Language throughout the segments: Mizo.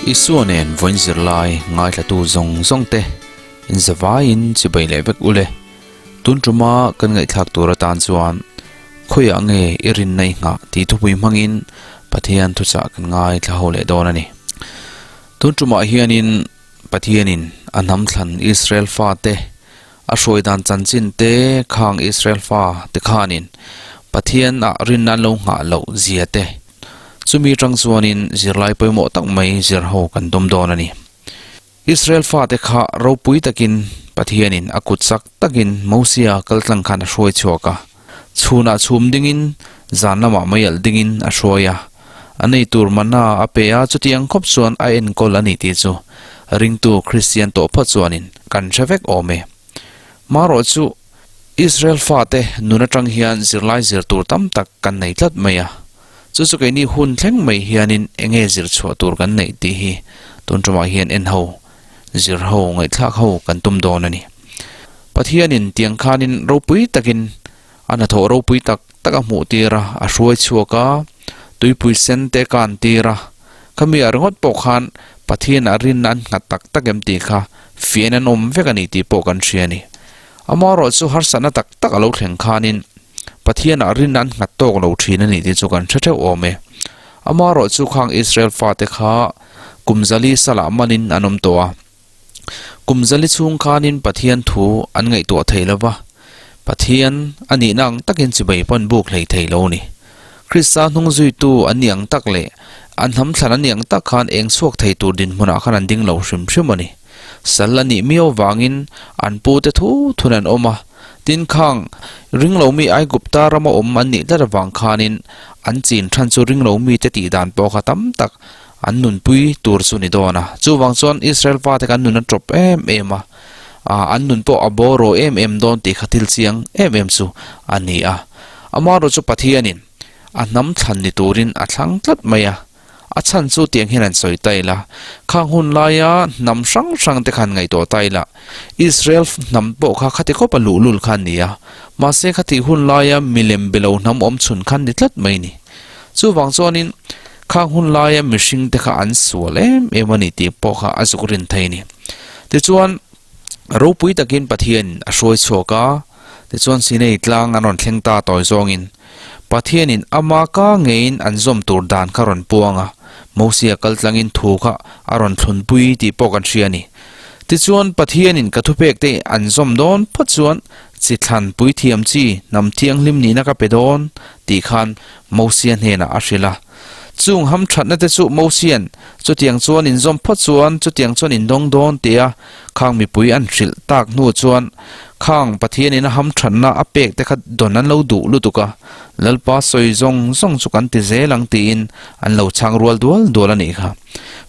Isua nen vawiin zirlai ngaithlatu zawng zawng te inzavaiin chibai leh vek ule. Tun tuma kan ngaihthlak tur atan chuan khawiah nge i rinna i nghah tih thupui hmangin Pathian thuchah kan ngaithla ho leh dawn a ni. Tun tumah hianin Pathianin a hnam thlan Israel fate a hruai dan chanchin te khang Israel fa te khanin Pathian ah rinna an lo nghah loh zia te chumi tang chuanin zirlai pawimawh tak mai zir ho kan tum dawn a ni. Israel fate kha ropui takin Pathianin a kut chak takin Mosia kaltlang khan a hruai chhuak a. Chhunah chhum dingin, zan lamah mei alh dingin a hruai a. A nei tur manna a pe a, chutiang khawp chuan a enkawl a ni tih chu ringtu Kristian tawh phawt chuanin kan hre vek awm e. Marawh chu Israel fate nun atang hian zirlai zir tur tam tak kan nei tlat mai a. Chu chu keini hun thleng mai hianin enge zir chhuah tur kan neih tih hi tun tumah hian en ho, zir ho, ngaihthlak ho kan tum dawn a ni. Pathianin tiang khanin ropui takin a hnathawh ropui tak tak a hmuh tir a, a hruai chhuak a, tuipui sen te kan tir a, khami ah ringawt pawh khan Pathian a rinna an nghat tak tak em tih kha fiahna an awm vek a ni tih pawh kan hria a ni. Amaherawh chu harsatna tak tak a lo thleng khanin Pathianah rinna an nghat tawk lo thin a ni tih chu kan hre theuh awm e. Amaherawh chu khang Israel fate kha kum zali salah manin an awm tawh a. Kum zali chhung khanin Pathian thu an ngaihtuah thei lo va, Pathian a nihna ang takin chibai pawn buk hlei thei lo a ni. Krista hnung zuitu an ni ang tak leh an hnam thlan an ni ang tak khan eng chhuak thei tur dinhmunah khan an ding lo hrim hrim a ni. Sal a nih miau vangin an pute thu thun an awm a, tin khang ringlo mi Aigupta rama awm an nih tlat avang khanin an chin than chu ringlo mite tih dan pawh kha tam tak an nunpui tur chu ni dawn a. Chuvang chuan Israel fate kha an nun a tawp em em a, an nun pawh a bawraw em em dawn tih kha thil chiang em em chu a ni a. Amaherawh chu Pathianin a hnam thlan ni turin a thlang tlat mai a. A chhan chu tiang hian an sawi ta ila, khang hun laia hnam hrang hrang te khan ngaihtuah ta ila, Israel hnam pawh kha khati khawpa luhlul kha an ni a, mahse khati hun laia milem be lo hnam awm chhun khan ni tlat mai ni. Chuvang chuanin khang hun laia mihring te kha an sual em em a ni tih pawh kha a zuk rin thei a ni. Tichuan, ropui takin Pathianin a hruai chhuak a, tichuan Sinai tlang an rawn thleng ta tawi zawngin, Pathianin ama ka ngeiin an zawm tur dan kha rawn puang a, Mosia kal tlangin thu kha a rawn thlunpui tih pawh kan hria a ni. Tichuan, Pathianin ka thupek te an zawm dawn phawt chuan chi thlan puithiam chi hnam thianghlim nihna ka pe dawn tih khan Mosia hnenah a hrilh a. Chung hamthatna te chu Mosia'n chutiang chuan in zawm phawt chuan chutiang chuan in dawng dawn tia khang mipui an hrilh tak hnu chuan khang Pathianin a hamthatna a pek te kha dawn an lo duh lutuk a, Lalpa sawi zawng zawng chu kan ti zel ang tiin an lo chhang rual dual dual a nih kha.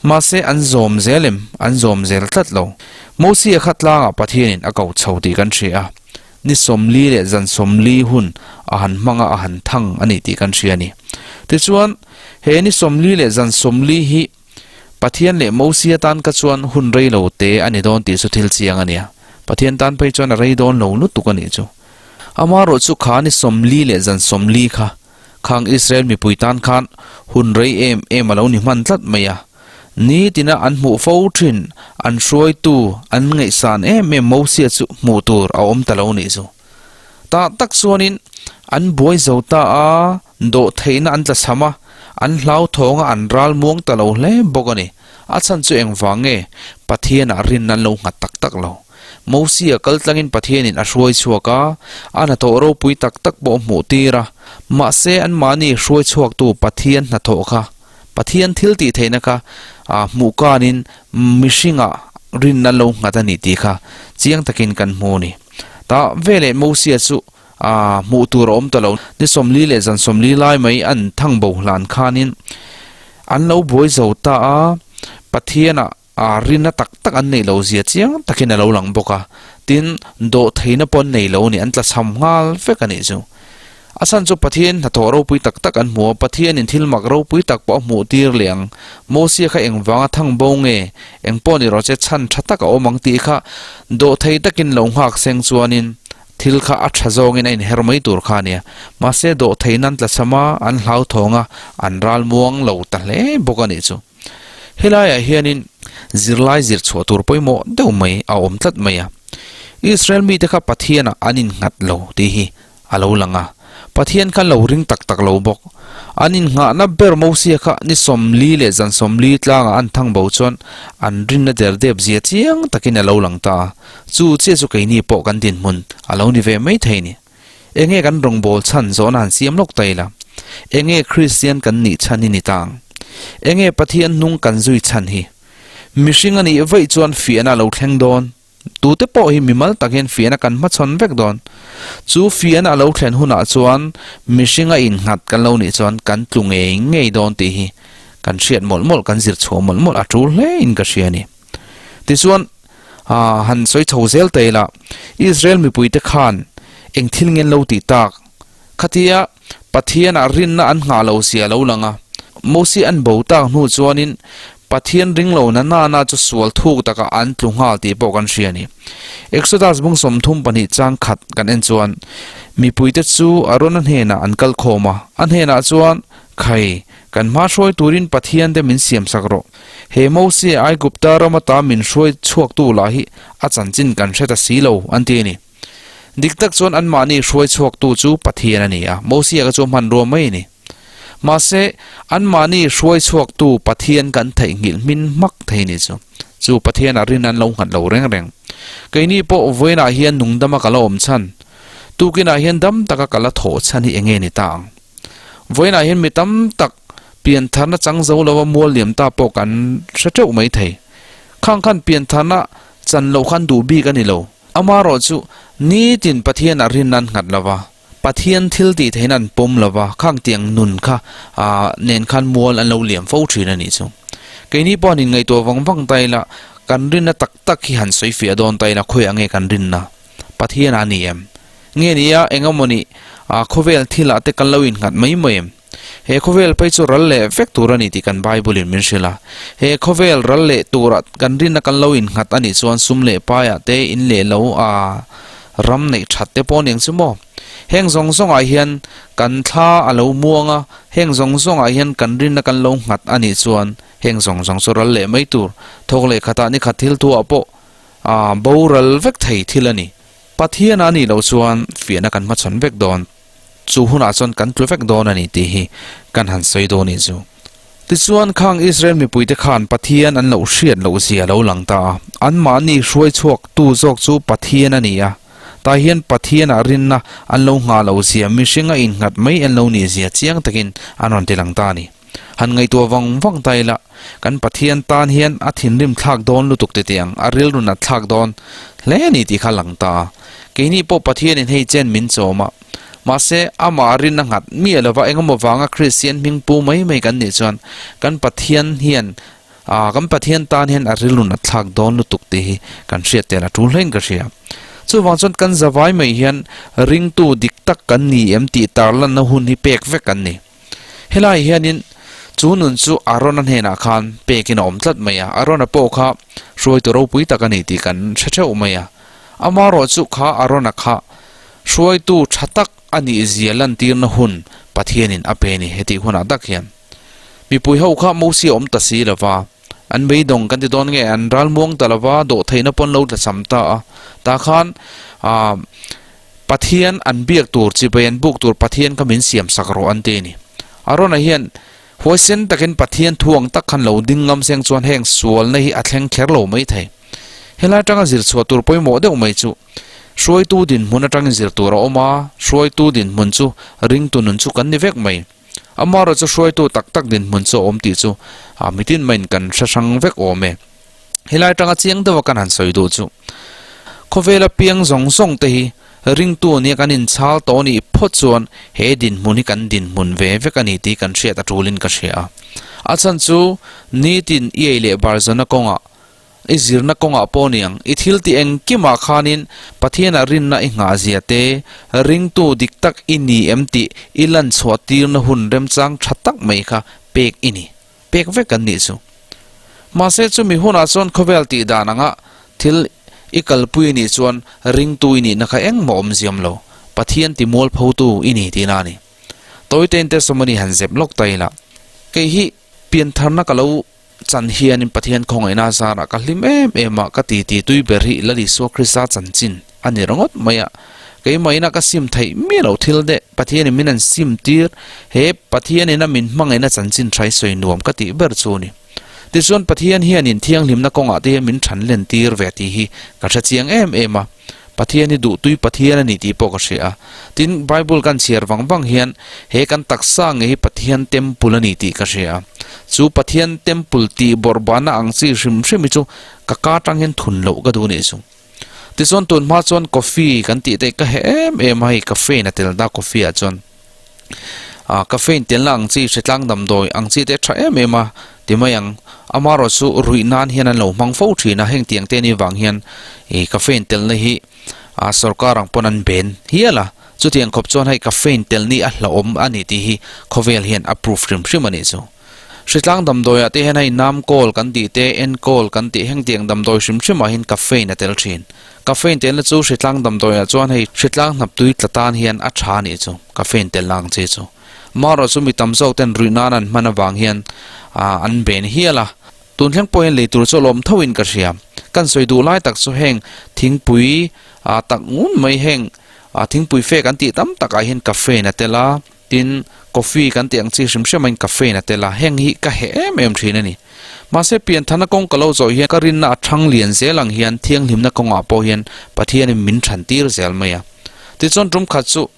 Mahse an zawm zel em? An zawm zel tlat lo. Mosia kha tlangah Pathianin a ko chho tih kan hria a. Ni 40 leh zan 40 hun a han hmang a, a han thang a ni tih kan hria a ni. Tichuan, he ni 40 leh zan 40 hi Pathian leh Mosia tan ka chuan hun rei lo te a ni dawn tih chu thil chiang a nia. Pathian tan phei chuan a rei dawn lo lutuk a nih chu. Amaherawh chu kha ni 40 leh zan 40 kha khang Israel mipui tan khan hun rei em em a lo ni hman tlat mai a. Nitina an hmuh fo thin, an hruaitu, an ngaihsan em em Mosia chu hmuh tur a awm ta lo nih chu. Tah tak chuanin an buai zo ta a, dawhtheihna an tlachham a, an hlauthawng a, an ral muang ta lo hle bawk a ni. A chhan chu engvang nge Pathianah rinna an lo nghat tak tak lo. Mosia kal tlangin Pathianin a hruai chhuak a, a hnathawh ropui tak tak pawh a hmuh tir a, mahse anmahni hruai chhuaktu Pathian hnathawh kha Pathian thil tih theihna kha hmuh kanin mihringah rinna lo nghat a ni tih kha chiang takin kan hmu a ni. Tah veleh Mosia chu hmuh tur a awm ta lo. Ni 40 leh zan 40 lai mai an thang bo hlan khanin an lo buai zo ta a, Pathianah rinna tak tak an neih lo zia chiang takin a lo lang bawk a, tin, dawhtheihna pawh an nei lo a ni, an tlachham nghal vek a nih chu. A chhan chu Pathian hnathawh ropui tak tak an hmu a, Pathianin thil mak ropui tak pawh a hmuh tir leh ang. Mosia kha engvanga thang bo nge, eng pawh ni rawh che chhan tha tak a awm ang tih kha dawhthei takin lo nghak seng chuanin thil kha a tha zawngin a inher mai tur kha a nia. Mahse dawhtheihna an tlachham a, an hlauthawng a, an ralmuang lo ta hle bawk a nih chu. Helaiah hianin zirlai zir chhuah tur pawimawh deuh mai a awm tlat mai a. Israel mite kha Pathianah an innghat lo tih hi a lo lang a. Pathian kha an lo ring tak tak lo bawk. An innghahna ber Mosia kha ni 40 leh zan 40 tlangah an thang bo chuan an rinna der dep zia chiang takin a lo lang ta a. Chu chiah chu keini pawh kan dinhmun a lo ni ve mai thei ni. Enge kan rawngbâwl chhan zawhna han siam lawk ta ila? Enge Kristian kan nih chhan hi ni ta ang? Enge Pathian hnung kan zui chhan hi? Mihring a nih vaih chuan fiahna a lo thleng dawn. Tute pawh hi mimal tak hian fiahna kan hmachhawn vek dawn. Chu fiahna a lo thlen hunah chuan mihring a innghat kan lo nih chuan kan tlu ngei ngei dawn tih hi kan hriat mawlh mawlh, kan zir chhuah mawlh mawlh a tul hle in ka hria a ni. Tichuan, han sawi chho zel ta ila, Israel mipuite khan eng thil ngen lo tih tak? Khatia Pathianah rinna an nghah lo sia lo lang a. Mosia an bo tak hnu chuanin Pathian ring lo na nana chu sual thuk takah an tlu nghal tih pawh kan hria a ni. Exodus bung 32 chang khat kan en chuan mipuite chu Arona hnenah an kal khawm a, a hnenah chuan, Khai, kan hma hruai turin Pathian te min siam sak rawh. He Mosia Aigupta ram ata min hruai chhuaktu lah hi a chanchin kan hre ta si lo, an ti a ni. Dik tak chuan anmahni hruai chhuaktu chu Pathian a ni a, Mosia kha chu a hmanrua mai a ni. Mahse, anmahni hruai chhuaktu Pathian kan theihnghilh hmin hmak thei ni chu. Chu Pathianah rin an lo nghat lo reng reng. Keini pawh vawiinah hian nungdama ka la awm chhan, tukinah hian dam taka ka la thawh chhan hi enge ni ta ang? Vawiinah hian mi tam tak piantharna chang zo lova mual liam ta pawh kan hre teuh mai thei. Khang khan piantharna chan loh khan duh bik a ni lo. Amaherawh chu nitin Pathian a rin an nghat lova, Pathian thil tih theihna an pawm lova, khang tiang nun kha nen khan mual an lo liam fo thin a nih chu. Keini pawh han inngaihtuah vang vang ta ila, kan rinna tak tak hi han sawi fiah dawn ta ila khawiah nge kan rinna Pathian a ni em? Nge nia engemawni khawvel thilah te kan lo innghat mai mai em? He khawvel phei chu ral leh vek tur a ni tih kan Bible in min hrilh a. He khawvel ral leh turah kan rinna kan lo innghat a nih chuan sum leh paiah te in leh lo a ram neih that te pawh aniang chu maw. Heng zawng zawngah hian kan thla a lo muang a, heng zawng zawngah hian kan rinna kan lo nghat a nih chuan heng zawng zawng chu ral leh mai tur thawk leh khatah ni khat thil thuah pawh a boral vek thei thil a ni. Pathian a nih loh chuan fiahna kan hmachhawn vek dawn. Chu hunah chuan kan tlu vek dawn a ni tih hi kan han sawi dawn i chu. Tichuan khang Israel mipuite khan Pathian an loh hriat loh zia a lo lang ta a, anmahni hruai chhuak tu zawk chu Pathian a ni a, tah hian Pathianah rinna an lo nghah loh zia, mihringa innghat mai an lo nih zia chiang takin an rawn ti lang ta a ni. Han ngaihtuah vang vang ta ila, kan Pathian tan hian a thinrim thlak dawn lutuk ti tih ang, a rilru nat thlak dawn hle a ni tih kha lang ta a. Keini pawh Pathianin hei chen min chawm a, mahse amah rin a nghat miah lova engemaw vanga Kristian hming pu mai mai kan nih chuan kan Pathian hian ah kan Pathian tan hian a rilru nat thlak dawn lutuk tih hi kan hriat tel a tul hlein ka hria. Chuvang chuan kan zavai mai hian ringtu dik tak kan ni em tih tarlanna hun hi pek vek kan ni. Helai hianin chu nun chu Arona hnenah khan pekin a awm tlat mai a, Arona pawh kha hruaitu ropui tak a ni tih kan hre theuh mai a. Amaherawh chu kha Arona kha hruaitu tha tak a nih zia lantirna hun Pathianin a pe a ni hetih hunah tak hian. Mipui ho kha Mosia awm ta si lova, an beidawng kan ti dawn nge an ralmuang ta lova dawhtheihna pawn lo tlacham ta a, tah khan ah Pathian an biak tur chibai an buk tur Pathian kha min siam sak rawh an ti a ni. Arona hian huaisen takin Pathian thu ang tak khan lo ding ngam seng chuan heng sualna hi a thleng kher lo mai thei. Helai atanga zir chhuah tur pawimawh deuh mai chu hruaitu dinhmun atangin zir tur a awm a, hruaitu dinhmun chu ringtu nun chu kan ni vek mai. Amaherawhchu chu hruaitu tak tak dinhmun chu a awm tih chu mitin maiin kan hre hrang vek awm e. Helai atanga chiang deuha kan han sawi duh chu khawvela piang zawng zawng te hi ringtu nia kan inchhal tawh anih phawt chuan he dinhmun hi kan dinhmun ve vek a ni tih kan hriat a tulin ka hria a. A chhan chu nitin i ei leh bar zawna kawngah, i zirna kawngah pawh niang, i thil tih engkimah khanin Pathianah rinna i nghah zia te, ringtu dik tak i ni em tih i lan chhuah tirna hun remchang tha tak mai kha pek i ni. Pek vek an nih chu. Mahse chumi hunah chuan khawvel tih dan anga thil i kalpui nih chuan ringtu i nihna kha engmah awm ziam lo, Pathian ti mualphotu i ni tihna a ni. Tawitein testimony han zep lawk ta ila, kei hi piantharna ka lo chan hianin Pathian khawngaihna zarah ka hlim em em a, ka titi tui ber hi Lal Isua Krista chanchin a ni ringawt mai a. Keimahina ka sim theih miah loh thil deh Pathianin min an sim tir, he Pathianina min hmangaihna chanchin tha i sawi nuam ka tih ber chu a ni. Tichuan Pathian hianin thianghlimna kawngah te hian min than len tir ve tih hi ka hre chiang em em a. Pathian hi duhtui Pathian a ni tih pawh ka hria a. Tin, Bible kan chhiar vang vang hian he kan taksa nge hi Pathian temple a ni tih ka hria a. Chu Pathian temple tih bawrhbana ang chi hrim hrim hi chu ka ka atang hian thun loh ka duh a nih chu. Tichuan tun hma chuan coffee kan tih te ka heh em em a, hei caffeine a tel ta coffee ah chuan. Ah caffeine telna ang chi hritlang damdawi ang chi te a tha em em a ti mai ang. Amaherawh chu ruih nan hian an lo hmang fo thin a, heng tiang te ni vang hian ih caffeine telna hi ah sorkar ang pawn an ben hial a. Chutiang khawp chuan hei caffeine tel ni a hlauhawm a ni tih hi khawvel hian a proof hrim hrim a nih chu. Hritlang damdawiah te hian hei nam kawl kan tih te, en kawl kan tih heng tiang damdawi hrim hrimah hian caffeine a tel thin. Caffeine telna chu hritlang damdawiah chuan hei hritlang hnaptui tla tan hian a tha nih chu, caffeine telna ang chi chu. Marawh chu mi tam zawk ten ruih nan an hman avang hian an ben hial a. Tun thleng pawh hian lei tur chu a lawm tho in ka hria. Kan sawi duh lai tak chu heng thingpui tak ngun mai heng thingpui fe kan tih tam takah hian caffeine a tel a. Tin, coffee kan tih ang chi hrim hrim aiin caffeine a tel a, heng hi ka heh em em thin a ni. Mahse, pianthana kawng ka lo zawh hian ka rinna a thang lian zel ang hian thianghlimna kawngah pawh hian Pathianin min than tir zel mai a. Tichuan tum khat chu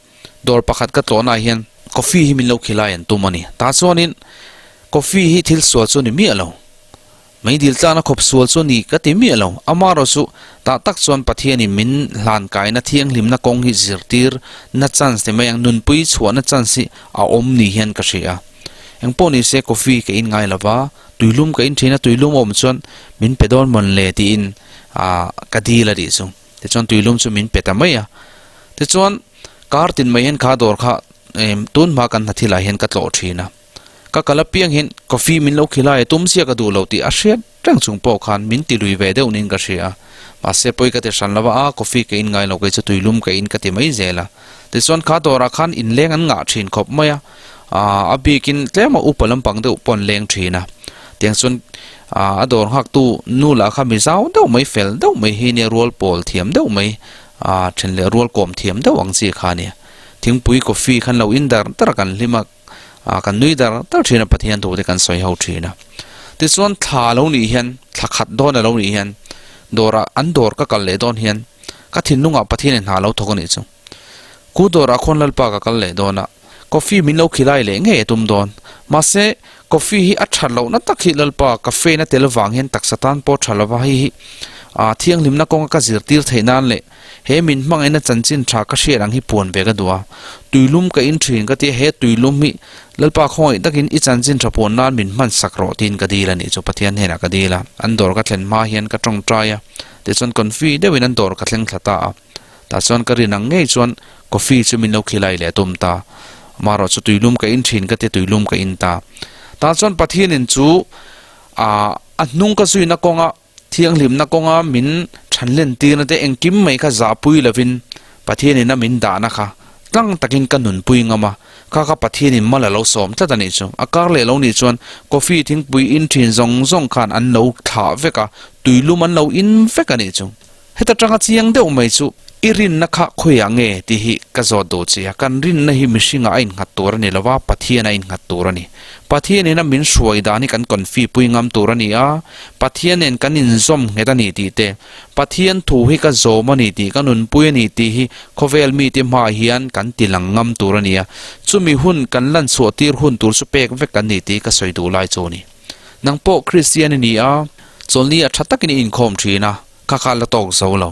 dawr pakhat ka tlawhnaah hian coffee hi min lo khilai an tum a ni. Tah chuanin coffee hi thil sual chu a ni miah lo. Mei dil tlakna khawp sual chu ni ka ti miah lo. Amaherawh chu tah tak chuan Pathianin min hlan kaina thianghlimna kawng hi zirtir na chance ni mai ang, nunpui chhuahna chance hi a awm ni hian ka hria. Engpawh ni se coffee ka in ngai lova, tuilum ka in thin a, tuilum a awm chuan min pe dawn mawn le tiin ka dil a nih chu. Tichuan tuilum chu min pe ta mai a. Tichuan kar tin mai hian kha dawr kha tun hma kan hna thilah hian ka tlawh thin a. Ka kal apiang hian coffee min lo khilai a tum sia ka duh lo tih a hriat reng chung pawh khan min ti lui ve deuh niin ka hria a. Mahse pawi ka ti hran lo a, a coffee ka in ngai lo kei chu tuilum ka in ka ti mai zel a. Tichuan kha dawrah khan inleng an ngah thin khawp mai a, a bikin tlema upa lampang deuh pawh an leng thin a. Tiang chuan a dawr nghaktu nu lah kha mi zau deuh mai fel deuh mai hi nia rual pawl thiam deuh mai, then leh rual kawm thiam deuh ang chi kha a nia. Thingpui coffee khan lo in dar dar a kan hlim a. Ah kan nui dar dar thin a Pathian thu te kan sawi ho thin a. Tichuan thla lo nih hian thla khat dawn a lo nih hian dawrah an dawr ka kal leh dawn hian ka thinlungah Pathian in hna lo thawk a nih chu. Ku dawrah khawn Lalpa ka kal leh dawn a, coffee min lo khilai leh ngei a tum dawn. Mahse coffee hi a that lohna tak hi Lalpa cafe na tel vang hian taksa tan pawh tha lova hei hi ah thianghlimna kawnga ka zirtir theih nan leh He min hmangaihna chanchin tha ka hriat ang hi puan ve ka duh a, tuilum ka in thin ka ti a, he tuilum hi Lalpa khawngaih takin i chanchin tha puan nan min hman sak rawh tiin ka dil a nih chu Pathian hnenah ka dil a, an dawr ka thlen hma hian ka tawngtai a, tichuan confi deuhin an dawr ka thleng thla ta a, tah chuan ka rin ang ngei chuan coffee chu min lo khilai leh a tum ta, amaherawh chu tuilum ka in thin ka ti a tuilum ka in ta, tah chuan Pathianin chu a hnung ka zuina kawnga Thianghlimna kawnga min thanlen tirna te engkim mai kha zahpui lovin Pathianin a min dahna kha tlang takin ka nunpui ngam a, kha kha Pathianin mal a lo sawm tlat a nih chu. A kar leh lo nih chuan coffee thingpui in thin zawng zawng khan an lo thlah vek a, tuilum an lo in vek a nih chu. Heta tanga chiang deuh mai chu i rinna kha khawiah nge tih hi ka zawt duh che a, kan rinna hi mihringah a innghat tur a ni lo va, Pathian a innghat tur a ni. Pathianin a min hruai dan hi kan confi pui ngam tur a ni a, Pathian nen kan inzawm nghet a ni tih te, Pathian thu hi ka zawm a ni tih, ka nunpui a ni tih hi khawvel mite hmaah hian kan ti lang ngam tur a ni a, chumi hun kan lan chhuah tir hun tur chu pek vek kan ni tih ka sawi duh lai chu a ni. Nang pawh Kristian i ni a, chawlhni a tha takin i inkhawm thin a, Ka kha la tawk zo lo.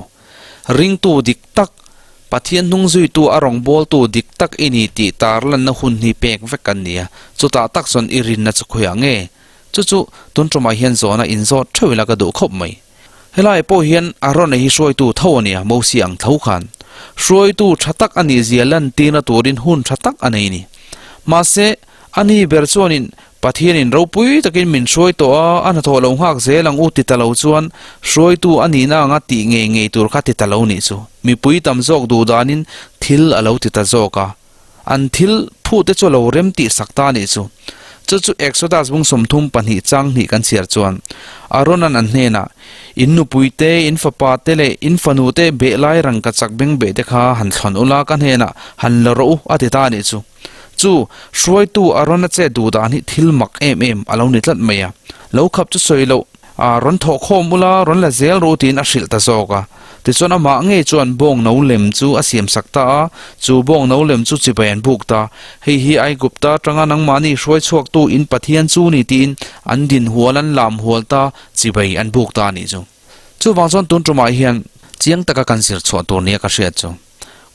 Ringtu dik tak, Pathian hnung zuitu a rawngbawltu dik tak i ni tih tarlanna hun hi pek vek kan ni a, chutah tak chuan i rinna chu khawiah nge? Chu chu tun tumah hian zawhna inzawt theuh ila ka duh khawp mai. Helai pawh hian Arona hi hruaitu tho a nia, Mosi ang tho khan. Hruaitu tha tak a nih zia lantirna turin hun tha tak a nei ni. Mahse, ani ber chuanin Pathianin ropui takin min hruai tawh a, a hnathawh lo nghak zel ang u ti ta lo chuan hruaitu a nihna anga tih ngei ngei tur kha ti ta lo nih chu. Mipui tam zawk duh danin thil a lo ti ta zawk a, an thil phute chu a lo rem tih sak ta nih chu. Chu chu Exodus bung 32 chang hnih kan chhiar chuan Aaron-a'n an hnenah, In nupui te, in fapa te leh in fanu te beh lai rangkachak beng beh te kha han thlawn ula ka hnenah han la rawh u a ti ta a nih chu. Chu hruaitu Aaron-a che duh dan hi thil mak em em a lo ni tlat mai a. Lo khap chu sawi loh, a rawn thawh khawm ula rawn la zel rawh u tiin a hrilh ta zawk a. Tichuan amah ngei chuan bawng no lem chu a siam sak ta a, chu bawng no lem chu chibai an buk ta. Hei hi Aigupta atanga nangmahni hruai chhuaktu in Pathian chu ni tiin an din hual an lam hual ta, chibai an buk ta a nih chu. Chuvang chuan tun tumah hian chiang taka kan zir chhuah tur nia ka hriat chu,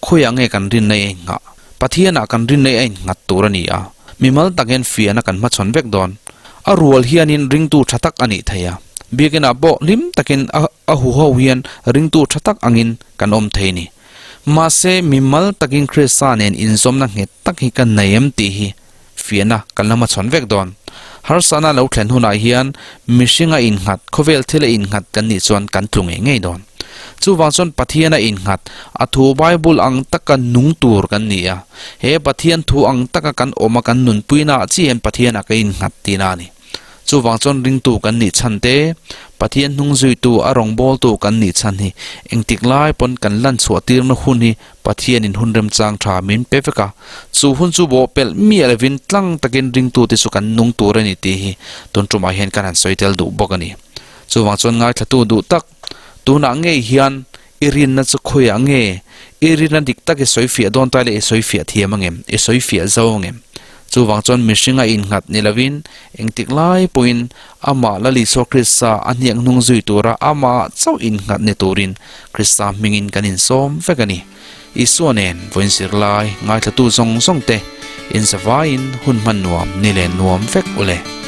khawiah nge kan rinna i a inngah? Pathianah kan rinna i a innghat tur a ni a, mimal tak hian fiahna kan hmachhawn vek dawn. A rual hianin ringtu tha tak a nih thei a, biakinah pawh hlim takin a. A huho hian ringtu tha tak angin kan awm thei ni. Mahse, mimal takin Krista nen inzawmna nghet tak hi kan nei em tih hi fiahna kan la hmachhawn vek dawn. Harsatna lo thlen hunah hian mihringa innghat, khawvel thila innghat kan nih chuan kan tlu ngei ngei dawn. Chuvang chuan Pathiana innghat, a thu Bible ang taka nung tur kan ni a. He Pathian thu ang taka kan awma kan nunpuinaah chiah hian Pathianah ka innghat tihna a ni. Chuvang chuan ringtu kan nih chhan te, Pathian hnung zuitu a rawngbawltu kan nih chhan hi engtik lai pawn kan lan chhuah tirna hun hi Pathianin hun remchang tha min pe vek a. Chu hun chu bawh pelh miah lovin tlang takin ringtute chu kan nung tur a ni tih hi tun tumah hian kan han sawi tel duh bawk a ni. Chuvang chuan ngaithlatu duh tak, tunah ngei hian i rinna chu khawiah nge i rinna dik tak i sawi fiah dawn ta le i sawi fiah thiam angem, i sawi fiah zo angem? Chuvang chuan mihringa innghat ni lovin engtik lai pawhin amah Lal Isua Krista a hniak hnung zui tura amah chauh innghat ni turin Krista hmingin kan insawm vek a ni. Isua nen vawiin zirlai ngaithlatu zawng zawng te inzavaiin hun hman nuam ni leh nuam vek u le.